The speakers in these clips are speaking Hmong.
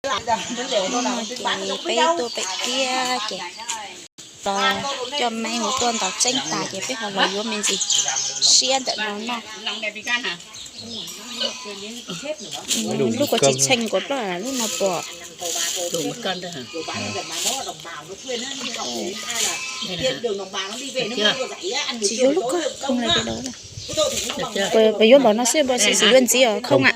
Hnub no ces peb tuaj pem tiab ces los coj meb mus tuaj ntaus tseeb tas ces peb ho los yuav me ntsis siab ntawm no noj. Lub kuv tsis tshee kuv ploj lub no pom. Tsis yuav lub ko, khooj la pem dau. Puas yuav npaum no xwb puas tsis yuav ntxiv os khooj a?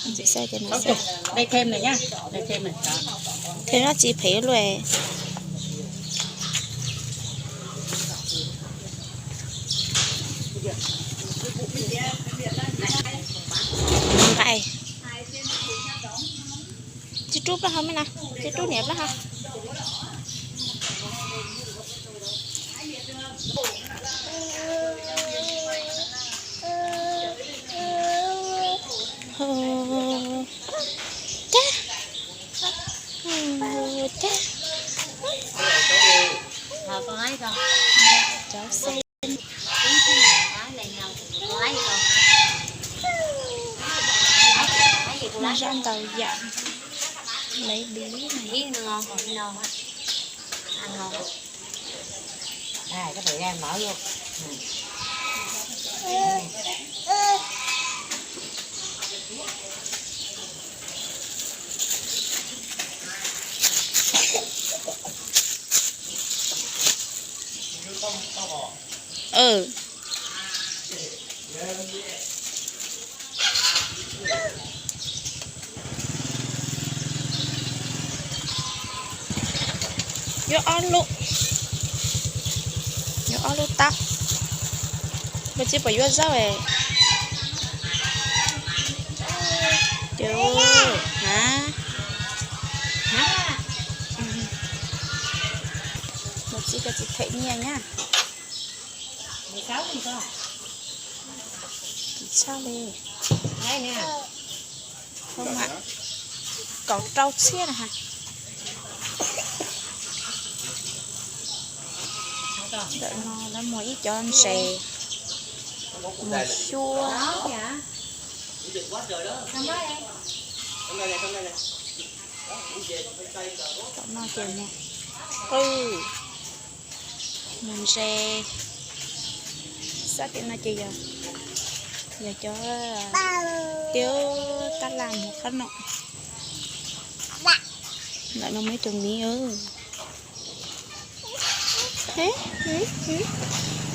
Ntxiv xwb ces no xwb. Thêm dab tsi phem luaj? Nqaij. Tsis rub plaub hau me na, tsis rub niam plaub hau. Tag. Tag. Cov xe. Zaj ntau yam. Lấy bí này. Yuav ob lub, yuav ob lub tau. Mus tsis pom yuav zaub es. Ces, ha, mus tsis koj tsis them nyiaj nyab. Kim tshaj li. Kaum rau txhiab na ha. Ntawm no lawv muag ib cov ntses, muag xyuab. Tom no ces muag qwj, muag ntses. Sab tim no ces yog, yog cov tiab tab laj muag qab no. Ntawm no muaj ib tug miv.